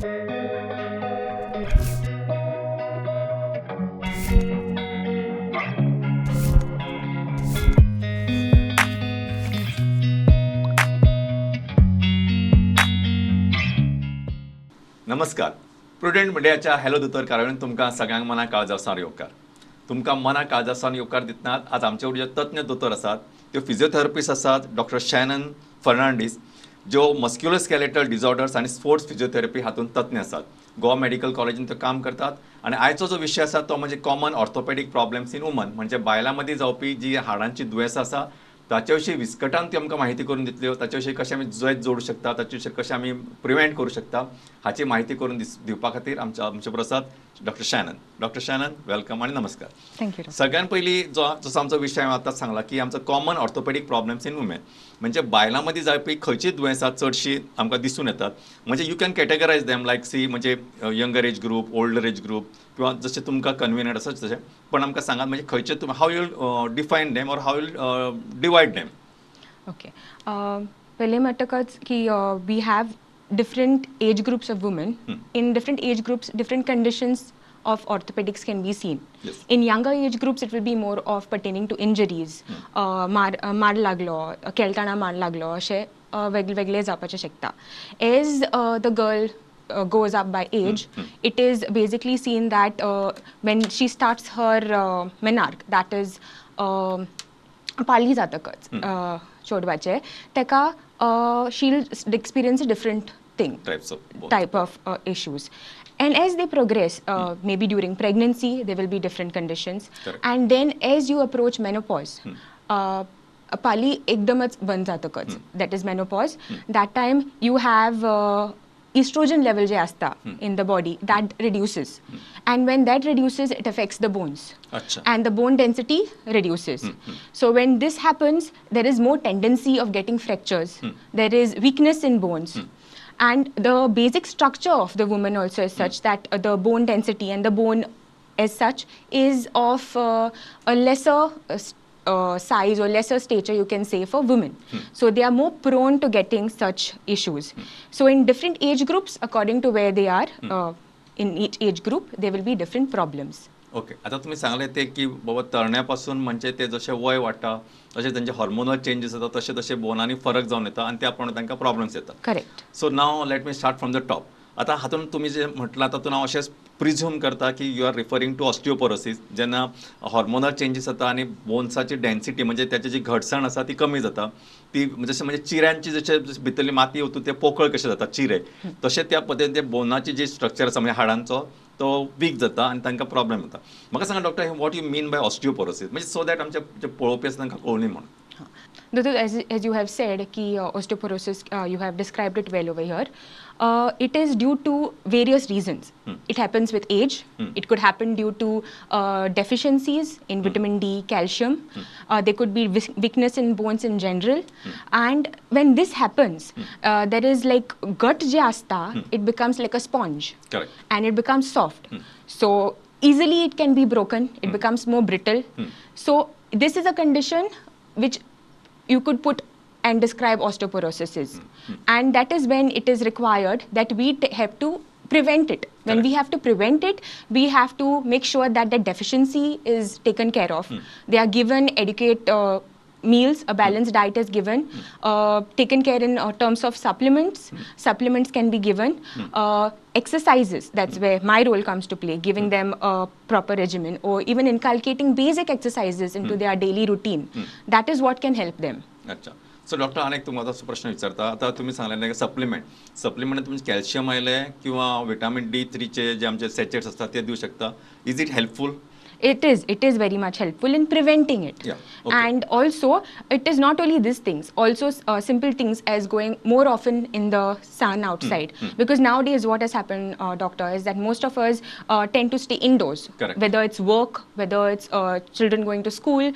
नमस्कार, प्रुडंट मिडियाच्या हॅलो दोतोर कार्यावळीन तुमकां सगळ्यांक मना काळजासावन येवकार. तुमकां मना काळजासावन येवकार दितना आज आमचे कडेन जे तज्ञ दोतोर आसात त्यो फिजियोथेरपिस्ट आसात डॉक्टर शॅनन फर्नांडीस, ज्यो मस्क्युलोस्केलेटल डिसऑर्डर्स आनी स्पोर्ट्स फिजियोथेरपी हातूंत तज्ञ आसात. गोवा मेडिकल कॉलेजीन त्यो काम करतात आनी आयचो जो विशय आसा तो म्हणजे common orthopaedic problems in woman, म्हणजे बायलां मदीं जावपी जी हाडांची दुयेंसां आसा ताचे विशीं विस्कटान ती आमकां म्हायती करून दितल्यो, ताचे विशीं कशें आमी जैत जोडूं शकता, ताचे विशीं कशें आमी प्रिवेंट करूं शकता हाची म्हायती करून दिवपा खातीर आमचे प्रसाद doctor Shannon. Doctor Shannon, welcome आनी नमस्कार. Thank you. सगळ्यात पयलीं जो जसो आमचो विशय हांवें आतांच सांगला की आमचो common orthopaedic problems in women, म्हणजे बायलां मदीं जावपी खंयचीय दुयेंसां चडशीं आमकां दिसून येतात. म्हणजे you can categorise them like see, म्हणजे younger age group, older age group, किंवा जशें तुमकां कन्विनियंट आसा तशें, पण आमकां सांगात म्हणजे खंयचे तुमी how you'll define them or how you'll divide them. Okay, पयलें म्हणटकच की we have different age groups of women. In different age groups different conditions of orthopedics can be seen. Yes. In younger age groups, it will be more of pertaining to injuries. मार लागलो, खेळटना मार लागलो, अशें वेगवेगळे जावपाचें शकता. As the girl goes up by age, it is basically seen that when she starts her menarche, that is पाली जातकच चेडवाचें, तेका she'll experience a different thing, type of issues. And as they progress, maybe during pregnancy, there will be different conditions. Correct. And then as you approach menopause, पाली एकदमच बंद जातकच, that is menopause, that time you have estrogen level जे असता in the body, that reduces. And when that reduces, it affects the bones. Achha. And the bone density reduces. So when this happens, there is more tendency of getting fractures. There is weakness in bones. And the basic structure of the woman also is such that the bone density and the bone as such is of a lesser size or lesser stature, you can say, for women. So they are more prone to getting such issues. So in different age groups, according to where they are, in each age group, there will be different problems. Okay, आता तुम्ही सांगले ते की बाबा तरण्यापासून म्हणजे ते जशें वय वाडटा तशें तेंचे हॉर्मोनल चेंजीस जाता, तशें तशें बोनांनी फरक जावन येता आनी त्या प्रमाणे तांकां प्रॉब्लम्स येता. Correct. So now let me start from the top. आतां हातूंत तुमी जें म्हटलां तातूंत हांव अशेंच प्रिज्यूम करता की you are referring to osteoporosis, जेन्ना हॉर्मोनल चेंजीस जाता आनी बोन्साची डेन्सिटी म्हणजे त्याची जी घटसाण आसा ती कमी जाता, ती जशें म्हणजे चिऱ्यांची जशें भितरली माती वतून ते पोकळ कशें जाता चिरे, तशें त्या पद्दतीन ते बोनाची जी स्ट्रक्चर आसा म्हणजे हाडांचो तो वीक जाता आनी तांकां प्रॉब्लेम जाता. म्हाका सांगा doctor, what you mean by osteoporosis, म्हणजे सो that आमचे जे पळोवपी आसा तांकां कळुनी म्हणून. Doctor, as you have said ki osteoporosis, you have described it well over here. It is due to various reasons. It happens with age. It could happen due to deficiencies in vitamin D, calcium. There could be weakness in bones in general. And when this happens, there is like gut je asta, it becomes like a sponge. Correct. And it becomes soft. So easily it can be broken. It becomes more brittle. So this is a condition which you could put and describe osteoporosis is. And that is when it is required that we have to prevent it. When we have to prevent it, we have to make sure that the deficiency is taken care of. They are given adequate meals, a balanced diet is given, taken care in terms of supplements. Supplements can be given. Exercises, that's where my role comes to play, giving them a proper regimen or even inculcating basic exercises into their daily routine. That is what can help them. अच्छा. So doctor, आनी एक तुमकां असो प्रश्न विचारता. आतां तुमी सांगलें की सप्लिमेंट, सप्लिमेंट तुमचें कॅल्शियम आयलें किंवा विटामीन डी थ्रीचे जे आमचे सॅचेट्स आसता ते दिवं शकता. Is it helpful? It is very much helpful in preventing it. Yeah, okay. And also, it is not only these things, also simple things as going more often in the sun outside. Because nowadays what has happened, doctor, is that most of us tend to stay indoors. Correct. Whether it's work, whether it's children going to school,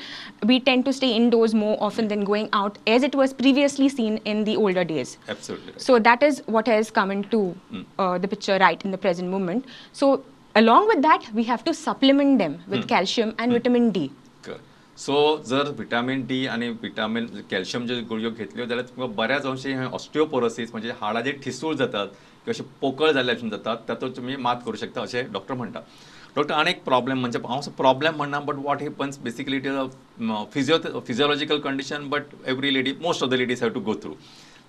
we tend to stay indoors more often than going out, as it was previously seen in the older days. Absolutely right. So that is what has come into the picture right in the present moment. So along with that, we have to supplement them with calcium and vitamin D. So जर vitamin D आनी vitamin calcium जे गुळयो घेतल्यो जाल्यार तुमकां बऱ्याच अंशी हे osteoporosis म्हणजे हाडां जे ठिसूळ जातात किंवा अशें पोकळ जाल्ले भशेन जातात, तातूंत तुमी मात करूं शकता अशें डॉक्टर म्हणटा. डॉक्टर, आनी एक प्रॉब्लेम, म्हणजे हांव असो प्रॉब्लेम म्हणना, but what happens basically, it is a physiological condition, but every lady, most of the ladies have to go through.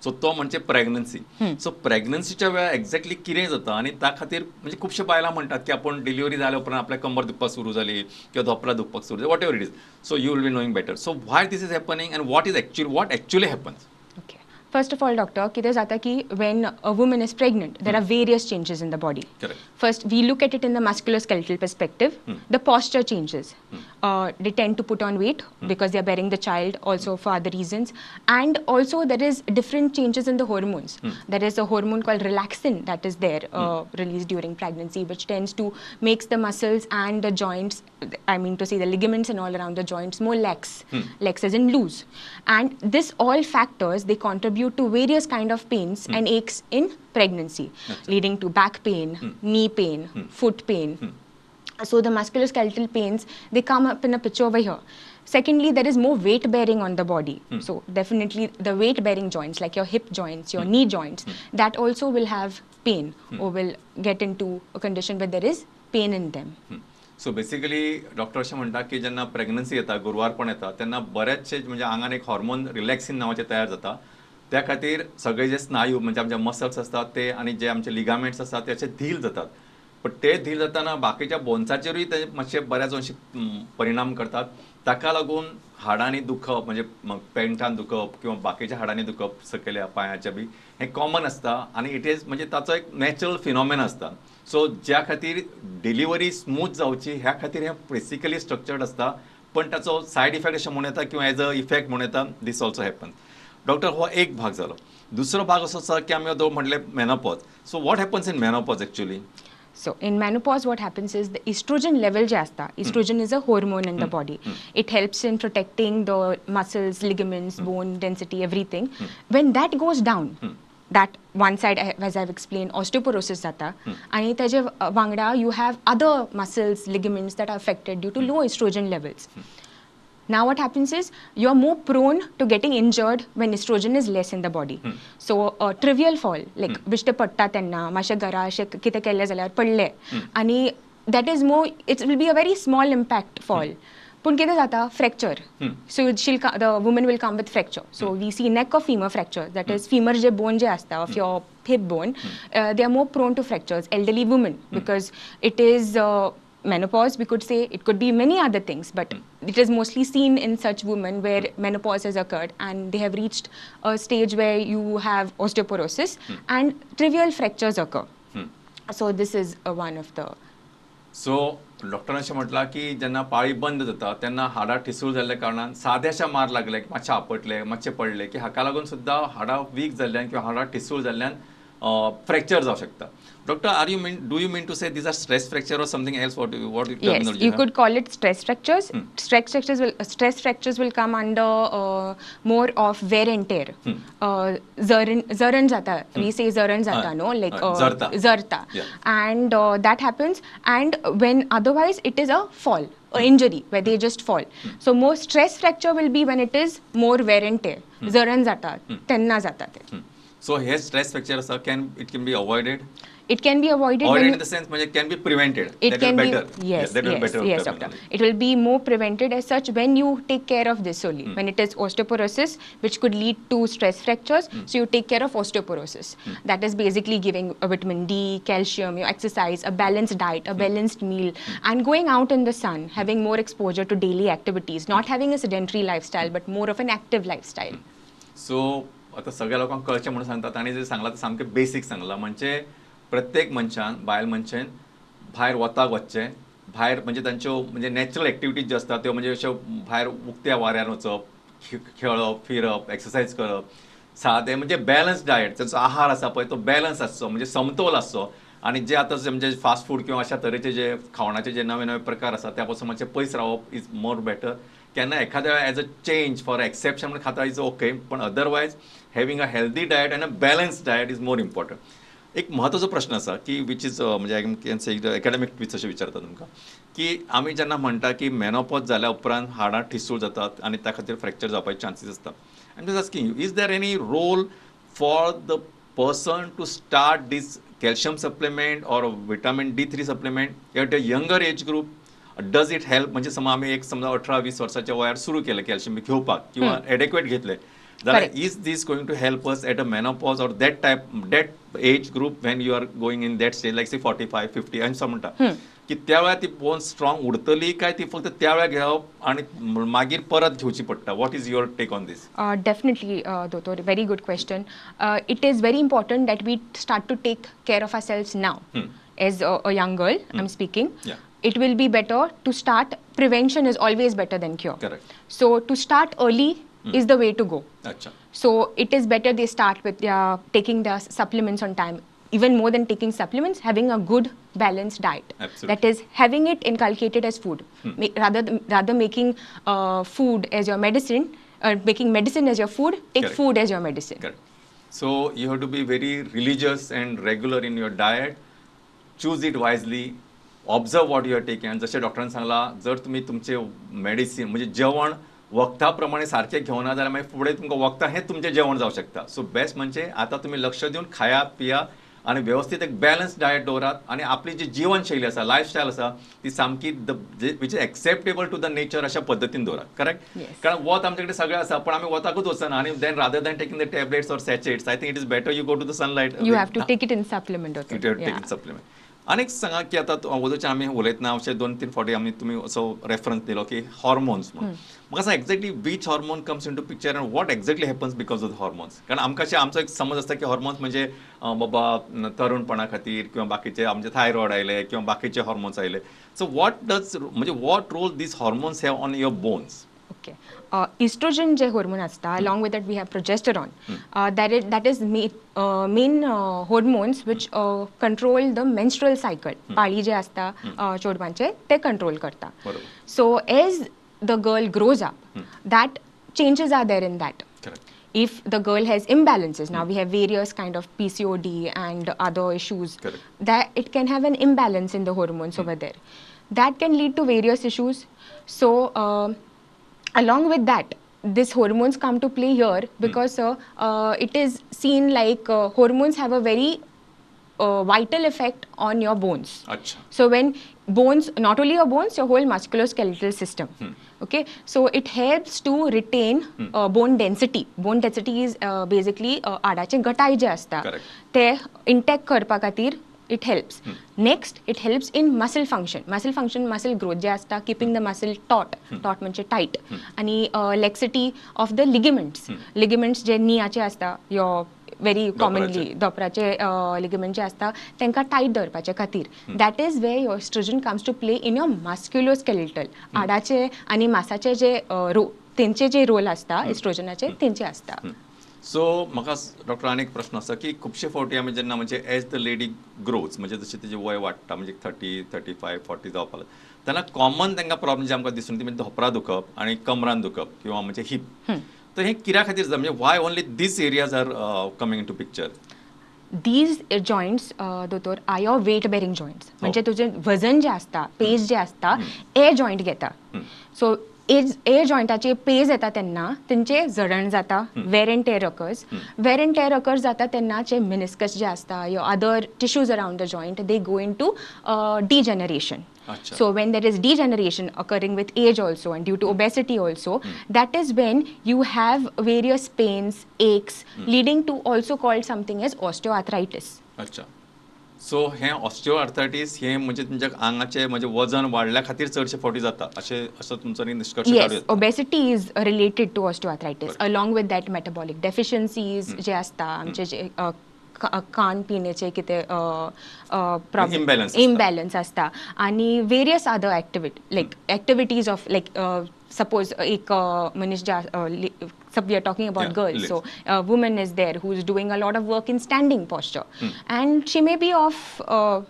So तो म्हणजे प्रेग्नन्सी. सो प्रेग्नन्सीच्या वेळार एक्झॅक्टली कितें जाता आनी त्या खातीर म्हणजे खुबशे बायलां म्हणटात की आपूण डिलिव्हरी जाल्या उपरांत आपल्या कंबर दुखपाक सुरू जाली किंवा धोपरां दुखपाक सुरू जाली, whatever it is. So you will be knowing better. So why this is happening and what is actually, what actually happens? Okay. First of all, doctor, कितें जाता की when a woman is pregnant, there are various changes in the body. Correct. First, we look at it in the musculoskeletal perspective. The posture changes. They tend to put on weight because they are bearing the child, also for other reasons. And also there is different changes in the hormones. There is a hormone called relaxin that is there, released during pregnancy, which tends to makes the muscles and the joints, I mean to say the ligaments and all around the joints more lax, lax as in loose. And this all factors, they contribute to various kind of pains and aches in pregnancy, leading to back pain, knee pain, foot pain. So the musculoskeletal pains, they come up in a picture over here. Secondly, there is more weight bearing on the body. So definitely the weight bearing joints like your hip joints, your knee joints, that also will have pain or will get into a condition where there is pain in them. So basically doctor अशें म्हणटा की जेन्ना pregnancy येता, गुरवारपण येता, तेन्ना बरेचशे म्हणजे आंगान एक हॉर्मोन रिलॅक्सिन नांवाचें तयार जाता. त्या खातीर सगळे जे स्नायू म्हणजे आमचे मसल्स आसतात ते आनी जे आमचे लिगामेंट्स आसतात ते अशे धील जातात. पण ते धील जाताना बाकीच्या बोन्साचेरूय ते मातशे बऱ्याच अंशी परिणाम करतात. ताका लागून हाडांनी दुखप, म्हणजे पेंटान दुखप किंवा बाकीच्या हाडांनी दुखप, सकयल्या पांयाच्या बी, हें कॉमन आसता आनी it is म्हणजे ताचो एक नॅचरल फिनॉमेन आसता. सो ज्या खातीर डिलिव्हरी स्मूथ जावची ह्या खातीर हें बेसिकली स्ट्रक्चर्ड आसता, पण ताचो सायड इफेक्ट अशें म्हणूं येता किंवा एज अ इफेक्ट म्हणूं येता, दीस ऑल्सो हॅपन. डॉक्टर, हो एक भाग जालो. दुसरो भाग असो आसा की आमी आतां म्हणलें menopause. So what happens in menopause actually? So in menopause, what happens is the estrogen level जे आसता, estrogen is a hormone in the body. It helps in protecting the muscles, ligaments, bone density, everything. When that goes down, that one side, as I've explained, osteoporosis जाता आणि ताजे वांगडा you have other muscles, ligaments that are affected due to low estrogen levels. Now what happens is you're more prone to getting injured when estrogen is less in the body. So a trivial fall, like बिश्टे पडटा तेन्ना मातशें घरा अशें कितें केलें जाल्यार पडले आनी that is more, it will be a very small impact fall. पूण कितें जाता, fracture. So the woman will come with fracture. So we see neck of femur fracture, that is femur J bone जे आसता of your hip bone, they are more prone to fractures, elderly women, because it is menopause, we could say, it could be many other things, but it is mostly seen in such women where menopause has occurred and they have reached a stage where you have osteoporosis and trivial fractures occur. So this is one of the... So डॉक्टरान अशें म्हटलां की जेन्ना पाळी बंद जाता तेन्ना हाडां ठिसूळ जाल्ल्या कारणान साद्याशा मार लागले, मातशें आपटले, मातशें पडले की हाका लागून सुद्दां हाडां वीक जाल्ल्यान किंवा हाडां ठिसूळ जाल्ल्यान फ्रॅक्चर जावं शकता. Doctor, are you mean, do you mean to say these are stress fracture or something else? What Yes, terminology you have? Could call it stress fractures. Stress fractures will come under more of wear and tear. Zaran jata. We say zaran jata, no? Like Zarta. Zarta. And that happens. And when otherwise it is a fall, a injury where they just fall. So more stress fracture will be when it is more wear and tear. Zaran jata, tenna jata te. So here stress fracture asa, can it can be avoided? It can be avoided. Avoided when in the sense, म्हणजे can be prevented. It That can will be, better. Yes, Yeah, that will yes, better yes, doctor. terminology. It will be more prevented as such when you take care of this only. When it is osteoporosis, which could lead to stress fractures, so you take care of osteoporosis. That is basically giving a vitamin D, calcium, you exercise, a balanced diet, a balanced meal, and going out in the sun, having more exposure to daily activities, not having a sedentary lifestyle, but more of an active lifestyle. So, आता सगळ्या लोकांक कळचें म्हणून सांगता, तांणी जे सांगलां तें सामकें basic सांगलां. म्हणजे प्रत्येक मनशान, बायल मनशेन भायर वताक वचचें, भायर म्हणजे तांच्यो म्हणजे नॅचरल एक्टिविटीज ज्यो आसता त्यो, म्हणजे अश्यो भायर उक्त्या वाऱ्यार वचप, खेळप, फिरप, एक्सरसायज करप, सादें म्हणजे बॅलन्स डायट, तांचो आहार आसा पळय तो बॅलन्स आसचो, म्हणजे समतोल आसचो. आनी जे आतां म्हणजे फास्ट फूड किंवा अशा तरेचे जे खावणाचे जे नवे नवे प्रकार आसा त्या पासून मातशें पयस रावप is more better. केन्ना एखाद्या वेळार as a change for exception म्हणून खाता is okay, पण otherwise having a healthy diet and a balance diet is more important. एक म्हत्वाचो प्रश्न आसा की which is म्हणजे I can say academic which अशें विचारता तुमकां की आमी जेन्ना म्हणटा की मेनोपॉज जाल्या उपरांत हाडां ठिसूळ जातात आनी त्या खातीर फ्रॅक्चर जावपाचे चान्सीस आसता. I am just asking you, is there any role for the person to start this calcium supplement or vitamin D3 supplement at a younger age group, does it help? म्हणजे समजा आमी एक समजा 18-20 वर्साच्या वयार सुरू केलें कॅल्शियम घेवपाक किंवा एडेक्वेट घेतले जाल्यार is this going to help us at a menopause or that type, that age group when you are going in that stage, like say 45-50 आनी म्हणटा की त्या वेळार ती बोन स्ट्रॉंग उरतली काय ती फक्त त्या वेळार घेवप आनी मागीर परत घेवची पडटा? What is your take on this? Definitely, दोतोर, very good question. It is very important that we start to take care of ourselves now. As a young girl, I'm speaking. It will be better to start. Prevention is always better than cure. Correct. So to start early is the way to go. Achha. So it is better they start with their taking their supplements on time. Even more than taking supplements, having a good balanced diet. Absolutely. That is, having it inculcated as food. Rather making food as your medicine, making medicine as your food, take Correct. Food as your medicine. Correct. So you have to be very religious and regular in your diet. Choose it wisely. Observe what you are taking. आनी जशें डॉक्टरान सांगलां, जर तुमी तुमचें medicine म्हणजे जेवण वखदा प्रमाणे सारकें घेवना जाल्यार मागीर फुडें तुमकां वखदां हें तुमचें जेवण जावं शकता. सो बेस्ट म्हणजे आतां तुमी लक्ष दिवन खाया पिया आनी वेवस्थीत एक बॅलन्स डायट दवरात आनी आपली जी जीवनशैली आसा, लायफस्टायल आसा, ती सामकी the which is acceptable to the nature अशा पद्दतीन दवरात. करेक्ट? कारण वत आमचे कडेन सगळें आसा पण आमी वताकूच वचना आनी then rather than taking the tablets or sachets, I think it is better you go to the sunlight. You have to take it in supplement. You have to take in supplement. आनी सांगा की आतां अगोदरच्यान आमी उलयतना अशें 2-3 फावटी आमी तुमी असो रेफरन्स दिलो की हॉर्मोन्स म्हणून. म्हाका सांग exactly which hormone comes into picture and what exactly happens because of the hormones? कारण आमकां अशें आमचो एक समज आसता की हॉर्मोन्स म्हणजे बाबा तरुणपणा खातीर किंवा बाकीचे आमचे थायरॉयड आयले किंवा बाकीचे हॉर्मोन्स आयले. सो what does म्हणजे what role these hormones have on your bones? Okay. Estrogen J hormone asta, along with that we have progesterone. That is main hormones which control the menstrual cycle. पाळी जे asta चेडवांचे ते control करता. So as the girl grows up, that changes are there in that. Correct. If the girl has imbalances, now we have various kind of PCOD and other issues. Correct. That it can have an imbalance in the hormones over there. That can lead to various issues. So along with that, these hormones come to play here because it is seen like hormones have a very vital effect on your bones. Achha. So when bones, not only your bones, your whole musculoskeletal system. Okay, so it helps to retain bone density. Bone density is basically आडाचे गटाय जे असता ते intact करपा खातीर it helps. Next, it helps in muscle function. Muscle function, muscle growth जे असता, keeping the muscle taut, taut म्हणजे tight, आणि laxity of the ligaments. Ligaments जे नियाचे असता, your very commonly दोपराचे ligament जे असता, तांकां tight दवरपाचे खातीर. That is where your estrogen comes to play in your musculoskeletal. आडाचे आनी मासाचे जे तेंचे जे रोल असता एस्ट्रोजनाचे तेंचे असता. सो म्हाका डॉक्टर आनी एक प्रश्न आसा की खुबशे फावटी आमी जेन्ना म्हणजे एज the lady growths म्हणजे जशें तिजें वय वाडटा म्हणजे 30, 35, 40 जावपाक लागता तेन्ना कॉमन तांकां प्रॉब्लम जे आमकां दिसून ती म्हणजे धोपरां दुखप आनी कमरान दुखप किंवा म्हणजे हिप. तर हें कित्या खातीर जाता म्हणजे why only these areas are coming into picture? These joints दोतोर are your weight bearing joints. म्हणजे तुजें वजन जें आसता, पेज जें आसता, ए जॉयंट घेता. सो ए जॉयंटाचे पेज येता तेन्ना तेंचे जडण जाता, wear and tear occurs. Wear and tear occurs जाता तेन्ना जे मिनिस्कस जे आसता, your other tissues around the joint, they go into degeneration. So when there is degeneration occurring with age also and due to obesity also, that is when you have various pains, aches, leading to also called something as osteoarthritis. अच्छा. So हें ऑस्टिओआर्थरायटीस हें म्हणजे तुमच्या आंगाचें म्हणजे वजन वाडल्या खातीर चडशे फावटी जाता अशें असो तुमचो निश्कर्श काडूं येता? Obesity is related to osteoarthritis. Along with that metabolic deficiencies जे आसता, आमचे जे खाण पिण्याचे कितें प्रॉब्लम इम्बॅलन्स आसता आनी various other activity like activities of like suppose एक मनीस जे we are talking about girls, so a woman is there who is doing a lot of work in standing posture, and she may be of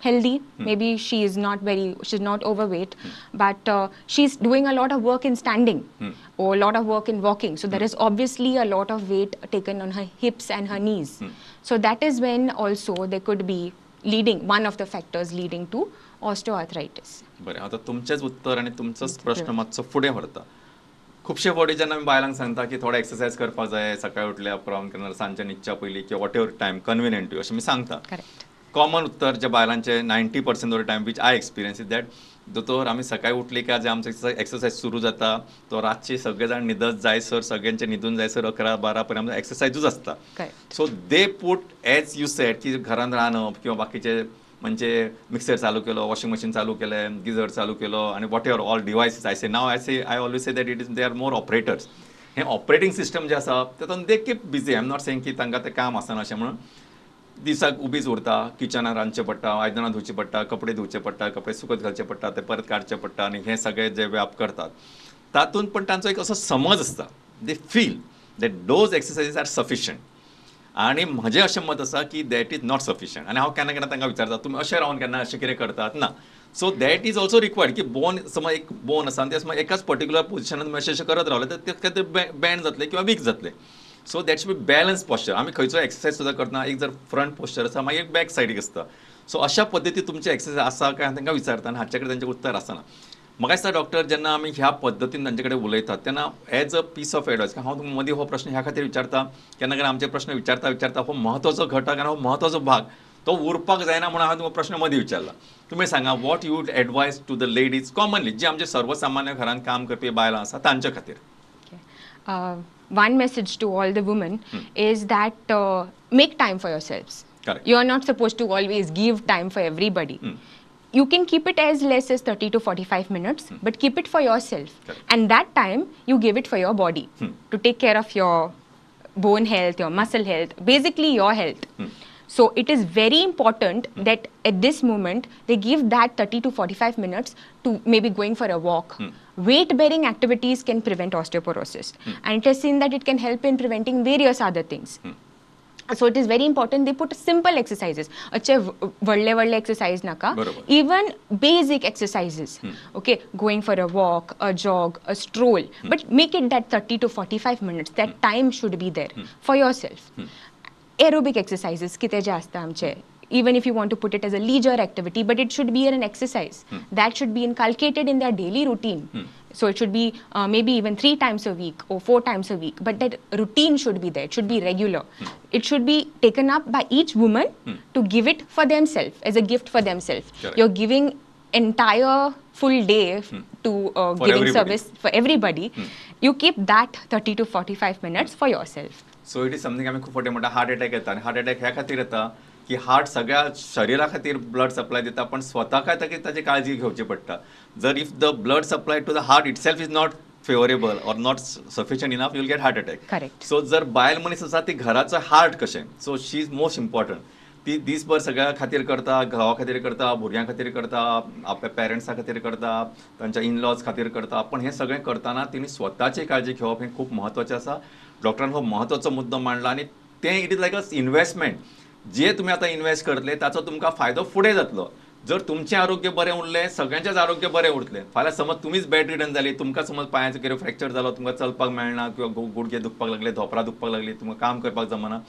healthy, maybe she is not very, she's not overweight, but she's doing a lot of work in standing or a lot of work in walking, so there is obviously a lot of weight taken on her hips and her knees. So that is when also there could be leading, one of the factors leading to osteoarthritis. बरें, आतां तुमचेंच उत्तर आनी तुमचोच प्रश्न मातसो फुडें व्हरता. खुबशे फावटी जेन्ना आमी बायलांक सांगता की थोडो एक्सरसायज करपाक जाय, सकाळी उठल्या उपरांत किंवा सांजच्या न्हिदच्या पयलीं किंवा what ever time convenient to अशें मी सांगता. कॉमन उत्तर जे बायलांचे 90% of the time which I experience is that दोतोर आमी सकाळी उठली काय जे आमचो एक्सरसायज सुरू जाता तो रातचे सगळे जाण न्हिदत जायसर सगळ्यांचे न्हिदून जायसर 11-12 पर्यंत आमचो एक्सरसायजूच आसता. So they put as you said की घरान रांदप किंवा बाकीचे म्हणजे मिक्सर चालू केलो, वॉशिंग मशीन चालू केलें, गिजर चालू केलो आनी whatever all devices. I say now I say I always say that it is they are more operators. हें ऑपरेटींग सिस्टम जें आसा तातूंत they keep busy. I am not saying की तांकां तें काम आसना अशें म्हणून. दिसाक उबीच उरता, किचनान रांदचें पडटा, आयदनां धुवचीं पडटा, कपडे धुवचे पडटा, कपडे सुकत घालचे पडटा, ते परत काडचे पडटा आनी हें सगळें जे व्याप करतात तातूंत पण तांचो एक असो समज आसता, they feel that those exercises are sufficient. आनी म्हजें अशें मत आसा की that is not sufficient. आनी हांव केन्ना केन्ना तांकां विचारता तुमी अशें रावन केन्ना अशें कितें करतात ना. So that is also required की बोन समज एक बोन आसा आनी ते समज एकाच पर्टिक्युलर पोजिशनान तुमी अशें अशें करत रावले तर ते ते बँड जातले किंवा वीक जातले. So that should be balance posture. आमी खंयचो एक्सरसायज सुद्दां करतना एक जर फ्रंट पोस्चर आसा मागीर एक बॅक सायडीक आसता. सो अशा पद्दती तुमचे एक्सरसायज आसा काय हांव तांकां विचारता आनी हाचे कडेन तांचें उत्तर आसना. म्हाका दिसता डॉक्टर जेन्ना आमी ह्या पद्दतीन तांचे कडेन उलयतात तेन्ना as a piece of advice, हांव तुमकां मदीं हो प्रश्न ह्या खातीर विचारता, केन्ना केन्ना आमचे प्रश्न विचारता विचारता हो म्हत्वाचो घटक आनी हो म्हत्वाचो भाग तो उरपाक जायना म्हणून हांवें तुमकां प्रश्न मदीं विचारला. तुमी सांगा what you would advise to the ladies commonly जी आमचे सर्वसामान्य घरांत काम करपी बायलां आसा तांचे खातीर. One message to all the women is that make time for yourselves. Correct. You are not supposed to always give time for everybody. You can keep it as less as 30 to 45 minutes, but keep it for yourself. Correct. And that time you give it for your body to take care of your bone health, your muscle health, basically your health. So it is very important that at this moment they give that 30 to 45 minutes to maybe going for a walk. Weight bearing activities can prevent osteoporosis, and it has seen that it can help in preventing various other things. So it is very important they put simple exercises. Ache vadle vadle exercise naka. Even basic exercises. Okay, going for a walk, a jog, a stroll, but make it that 30 to 45 minutes. That time should be there for yourself. Aerobic exercises kite je asta amche, even if you want to put it as a leisure activity, but it should be an exercise that should be inculcated in their daily routine. So it should be maybe even 3 times a week or 4 times a week, but that routine should be there. It should be regular. It should be taken up by each woman to give it for themselves, as a gift for themselves. Correct. You're giving entire full day to for giving everybody. Service for everybody. You keep that 30 to 45 minutes for yourself. So it is something आमी खूब फावटी म्हणटा heart attack येता आनी heart attack ह्या खातीर येता की हार्ट सगळ्या शरिरा खातीर ब्लड सप्लाय दिता पण स्वता काय ताची काळजी घेवची पडटा. जर if the blood supply to the heart itself is not favourable or not sufficient enough, you will get heart attack. Correct. So जर बायल मनीस आसा ती घराचो हार्ट कशें, so she is most important. ती दीसभर सगळ्या खातीर करता, घोवा खातीर करता, भुरग्यां खातीर करता, आपल्या पेरंट्सा खातीर करता, तांच्या इनलॉज खातीर करता, पण हें सगळें करतना तिणी स्वताची काळजी घेवप हें खूब म्हत्वाचें आसा. डॉक्टरान हो म्हत्वाचो मुद्दो मांडला आनी तें it is like a investment. जे तुमी आतां इन्वेस्ट करतले ताचो तुमकां फायदो फुडें जातलो. जर तुमचें आरोग्य बरें उरलें सगळ्यांचेंच आरोग्य बरें उरतलें. फाल्यां समज तुमीच बेड रिडन जाली, तुमकां समज पांयाचो कितें फ्रॅक्चर जालो, तुमकां चलपाक मेळना किंवा गुडघे दुखपाक लागले, धोपरां दुखपाक लागली, तुमकां काम करपाक जमना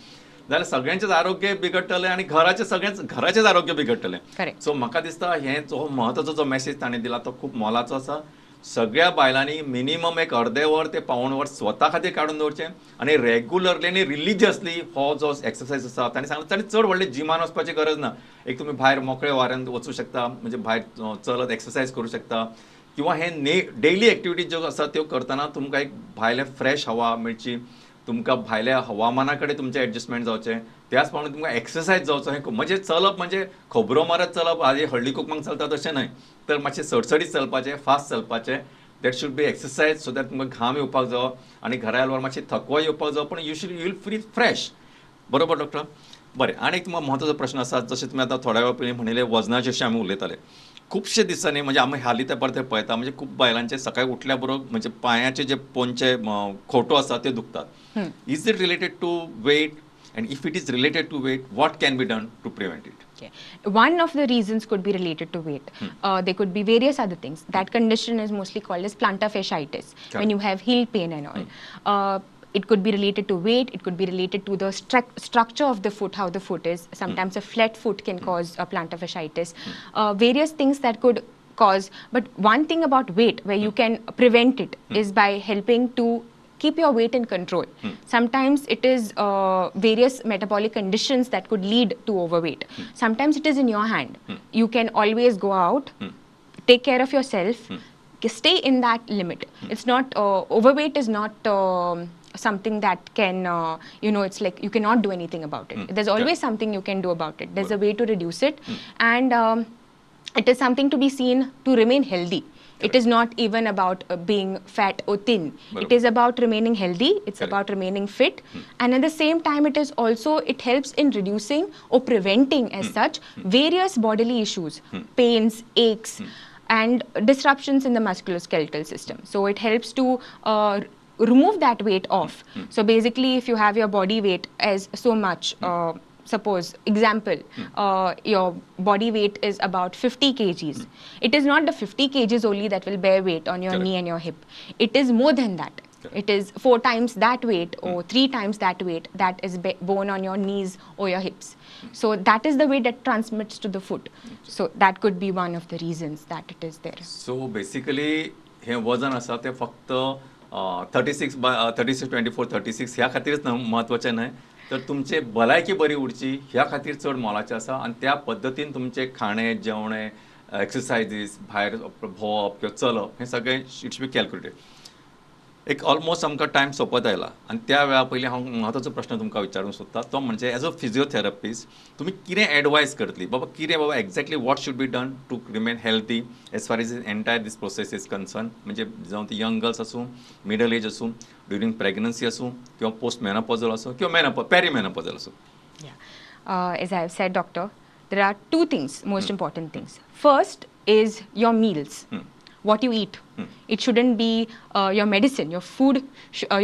जाल्यार सगळ्यांचेंच आरोग्य बिगडटलें आनी घराचें सगळेंच घराचेंच आरोग्य बिगडटलें. सो म्हाका दिसता हें जो म्हत्वाचो जो मॅसेज ताणें दिला तो खूब मोलाचो आसा. सगळ्या बायलांनी मिनिमम एक अर्दें वर ते पावण वर स्वता खातीर काडून दवरचें आनी रेगुलरली आनी रिलिजियसली हो जो एक्सरसायज आसा ताणें सांगला ताणें चड व्हडलें जिमान वचपाची गरज ना. एक तुमी भायर मोकळे वाऱ्यान वचूं शकता, म्हणजे भायर चलत एक्सरसायज करूं शकता किंवा हे डेली एक्टिविटीज ज्यो आसा त्यो करतना तुमकां एक भायलें फ्रेश हवा मेळची, तुमकां भायल्या हवामाना कडेन तुमचें एडजस्टमेंट जावचें, त्याच प्रमाणे तुमकां एक्सरसायज जावचो. हें म्हणजे चलप म्हणजे खबरो मारत चलप, आदी हळदी कुकमाक चलता तशें न्हय, तर मातशें सडसडीत चलपाचें, fast चलपाचें. That should be exercise so that तुमकां घाम येवपाक जावो आनी घरा आयल्यार मातशें थकवो येवपाक जावो, पण you should you will feel fresh. बरोबर डॉक्टर? बरें, आनी एक तुमकां म्हत्वाचो प्रश्न आसा, जशें तुमी आतां थोड्या वेळा पयलीं म्हणिल्लें वजनाचे विशीं आमी उलयताले. खुबशे दिसांनी म्हणजे आमी हालीं तेंपार ते पळयता म्हणजे खूब बायलांचे सकाळी उठल्या बरोबर म्हणजे पांयाचे जे पोंचे खोटो आसा ते दुखतात. Is it related to weight? And if it is related to weight, what can be done to prevent it? Okay. One of the reasons could be related to weight. There could be various other things. That condition is mostly called as plantar fasciitis, when you have heel pain and all. It could be related to weight, it could be related to the structure of the foot, how the foot is. Sometimes a flat foot can cause a plantar fasciitis. Various things that could cause. But one thing about weight where you can prevent it is by helping to keep your weight in control. Sometimes it is various metabolic conditions that could lead to overweight. Sometimes it is in your hand. You can always go out, take care of yourself, stay in that limit. It's not, overweight is not something that can, you know, it's like you cannot do anything about it. There's always something you can do about it. There's a way to reduce it. And it is something to be seen to remain healthy. It is not even about being fat or thin. It is about remaining healthy. It's about remaining fit. And at the same time, it is also, it helps in reducing or preventing as such various bodily issues, pains, aches, and disruptions in the musculoskeletal system. So it helps to remove that weight off. So basically, if you have your body weight as so much, suppose, example, your body weight is about 50 kgs. It is not the 50 kgs only that will bear weight on your knee and your hip. It is more than that. It is 4 times that weight or 3 times that weight that is bone on your knees or your hips. So that is the weight that transmits to the foot. So that could be one of the reasons that it is there. So basically, हे वजन आसा ते फक्त 36 by 36, 24, 36 ह्या खातीरच महत्वाचें न्हय, तर तुमचे भलायकी बरी उरची ह्या खातीर चड मोलाचें आसा. आनी त्या पद्दतीन तुमचें खाणें जेवणें, एक्सरसायजीस, भायर भोंवप किंवा चलप हें सगळें it should be calculated. एक ऑलमोस्ट आमकां टायम सोंपत आयला आनी त्या वेळा पयलीं हांव म्हत्वाचो प्रश्न तुमकां विचारूंक सोदता, तो म्हणजे एज अ फिजियोथेरपिस्ट तुमी कितें एडवायस करतली, बाबा कितें बाबा exactly what should be done to remain healthy as far as entire this process is concern. म्हणजे जावं ती यंग गर्ल्स आसूं, मिडल एज आसूं, ड्युरींग प्रेग्नन्सी आसूं, किंवा पोस्ट मेनोपॉजल आसूं, किंवा पेरीमेनोपॉजल आसूं. As I have said, doctor, there are 2 things, most important things. First is your meals. What you eat. It shouldn't be your medicine. Your food,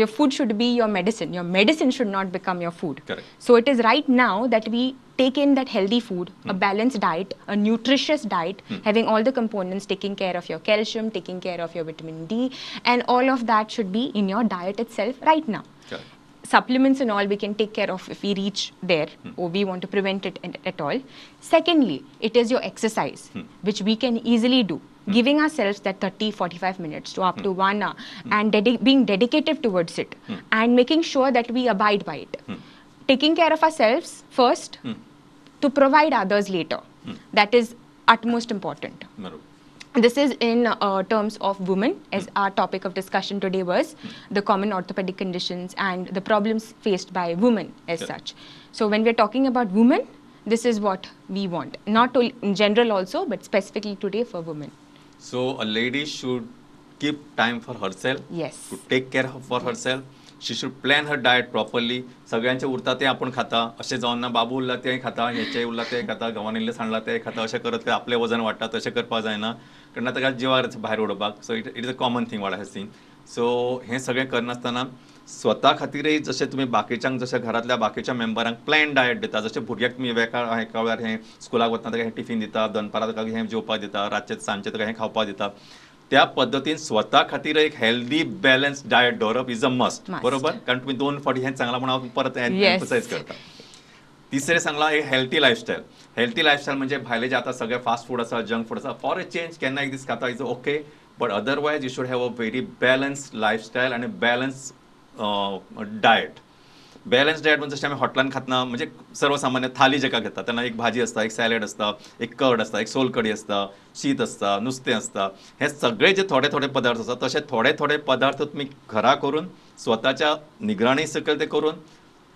your food should be your medicine. Your medicine should not become your food. Correct. So it is right now that we take in that healthy food, a balanced diet, a nutritious diet, having all the components, taking care of your calcium, taking care of your vitamin D, and all of that should be in your diet itself right now. Correct. Supplements and all we can take care of if we reach there or we want to prevent it at all. Secondly, it is your exercise, which we can easily do. Giving ourselves that 30-45 minutes to up to 1 hour and being dedicated towards it and making sure that we abide by it. Taking care of ourselves first to provide others later. That is utmost important. This is in terms of women, as our topic of discussion today was the common orthopedic conditions and the problems faced by women as such. So when we're talking about women, this is what we want. Not only in general also, but specifically today for women. So a lady should keep time for herself. Yes. To take care for herself. She should plan her diet properly. सगळ्यांचे उरता ते आपण खाता अशें जावन ना, बाबू उरला तें खाता, हेचें उरला तें खाता, घोवान इल्लें सांडला तें खाता, अशें करत काय आपलें वजन वाडटा. तशें करपाक जायना, कारण ताका जिवार भायर उडोवपाक. So it is a common thing what I have seen. So हें सगळें करनासतना स्वता खातीरय जशें तुमी बाकीच्यांक, जशें घरांतल्या बाकीच्या मेंबरांक प्लॅन डायट दिता, जशें भुरग्याक तुमी एका वेळार हें स्कुलाक वतना ताका हें टिफीन दिता, दनपारां ताका हें जेवपाक दिता, रातचें सांजचें ताका हें खावपाक दिता, त्या पद्दतीन स्वता खातीर एक हेल्दी बॅलन्स डायट दवरप is a must. बरोबर, कारण तुमी 2 फावटी हें सांगलां म्हूण हांव परत एम्फसायज करता. तिसरें सांगलां एक हेल्थी लायफस्टायल. हेल्थी लायफस्टायल म्हणजे भायले जे आतां सगळे फास्ट फूड आसा, जंक फूड आसा, फॉर अ चेंज केन्ना एक दीस खाता is okay, but otherwise you should have a very balanced lifestyle आनी बॅलन्स डायट. बॅलन्स डायट म्हणजे जशें आमी हॉटेलान खातना म्हणजे सर्वसामान्य थाली जेका घेता तेन्ना एक भाजी आसता, एक सॅलड आसता, एक कर्ड आसता, एक सोलकडी आसता, शीत आसता, नुस्तें आसता, हे सगळे जे थोडे थोडे पदार्थ आसा तशे थोडे थोडे पदार्थ तुमी घरा करून स्वताच्या निगराणी सकयल ते करून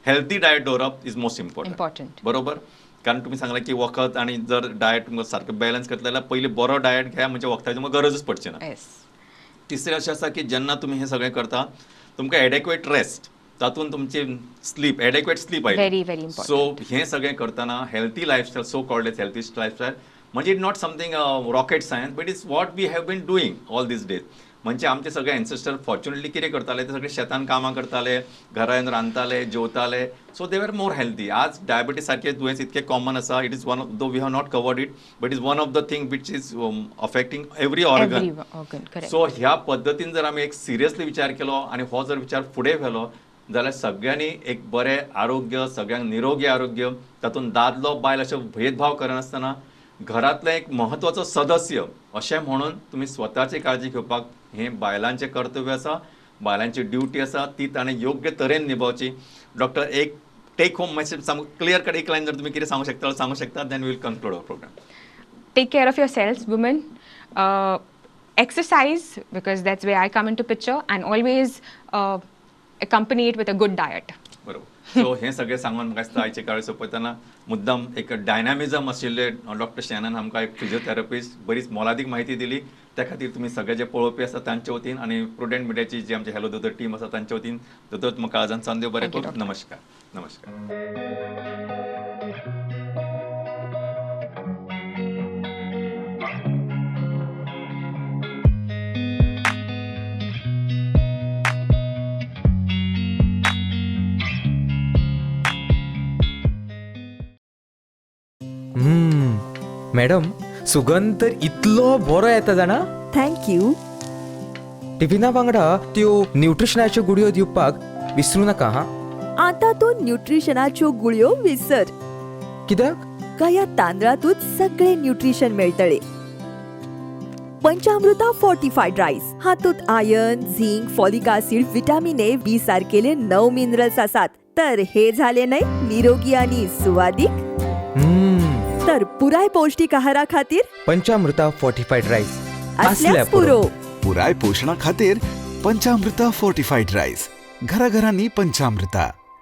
हेल्दी डायट दवरप is most important. बरोबर, कारण तुमी सांगलां की वखद आनी जर डायट तुमकां सारकें बॅलन्स करतले जाल्यार पयलीं बरो डायट घेया, म्हणजे वखदाची तुमकां गरजूच पडची ना. तिसरें अशें आसा की जेन्ना तुमी हें सगळें करता तुमकां एडेक्वेट रेस्ट, तातूंत तुमची स्लीप, एडेक्वेट स्लीप आयली. Very very important. सो हें सगळें करतना healthy lifestyle, so called as healthy lifestyle म्हणजे it not something rocket science, but it's what we have been doing all these days. म्हणजे आमचे सगळे एन्सेस्टर फॉर्च्युनेटली कितें करताले, ते सगळे शेतान कामां करताले, घरान रांदताले, जेवताले, so they were more healthy. आज डायबिटीज सारखे दुयेंस इतके कॉमन आसा, it is one of though we have not covered it, but is one of the thing which is affecting every organ. So ह्या पद्दतीन जर आमी एक सिरियसली विचार केलो आनी हो जर विचार फुडें व्हेलो जाल्यार सगळ्यांनी एक बरें आरोग्य, सगळ्यांक निरोगी आरोग्य, तातूंत दादलो बायल अशें भेदभाव करनासतना घरांतलें एक म्हत्वाचो सदस्य अशें म्हणून तुमी स्वताची काळजी घेवपाक हें बायलांचें कर्तव्य आसा. बायलांची ड्युटी आसा ती ताणें योग्य तरेन निभावची. डॉक्टर, एक टेक होम मॅसेज सांगू, क्लियर कट एक लायन जर तुमी कितें सांगू शकता सांगू शकता, then we'll conclude our program. Take care of yourselves, women. Exercise, because that's where I come into picture, and always accompany it with a good diet. बरोबर. सो हें सगळें सांगून म्हाका दिसता आयचे काळ सोंपयतना मुद्दम एक डायनामिजम आशिल्ले डॉक्टर शॅनन आमकां एक फिजियोथेरपिस्ट बरीच मोलादीक म्हायती दिली. त्या खातीर तुमी सगळे जे पळोवपी आसा तांचे वतीन आनी प्रुडंट मिडियाची जी आमची हॅलो दोतोर टीम आसा तांचे वतीन दोतोर तुमकां काळजान सावन देव बरें Thank you, करूं. doctor. नमस्कार, नमस्कार. मॅडम, सुगंध तर इतलो बरो येता जाणा. Thank you. टिफिना वांगडा त्यो न्युट्रिशनाच्यो गुळयो दिवपाक विसरू नाका हा. आतां तूं न्युट्रिशनाच्यो गुळयो विसर. कित्याक? ह्या तांदळातूच सगळे न्युट्रिशन मेळटले. पंचामृता फोर्टिफायड रायस हातूंत iron, zinc, folic acid, vitamin A, B सारकेले 9 minerals आसात. तर हे झाले न्हय निरोगी आणि सुवादीक. तर पुराय पौष्टिक आहारा खातीर पंचामृता फोर्टिफायड रायस असल्याच पुरो. पुराय पोशणा खातीर पंचामृता फोर्टिफायड रायस. घराघरांनी पंचामृता.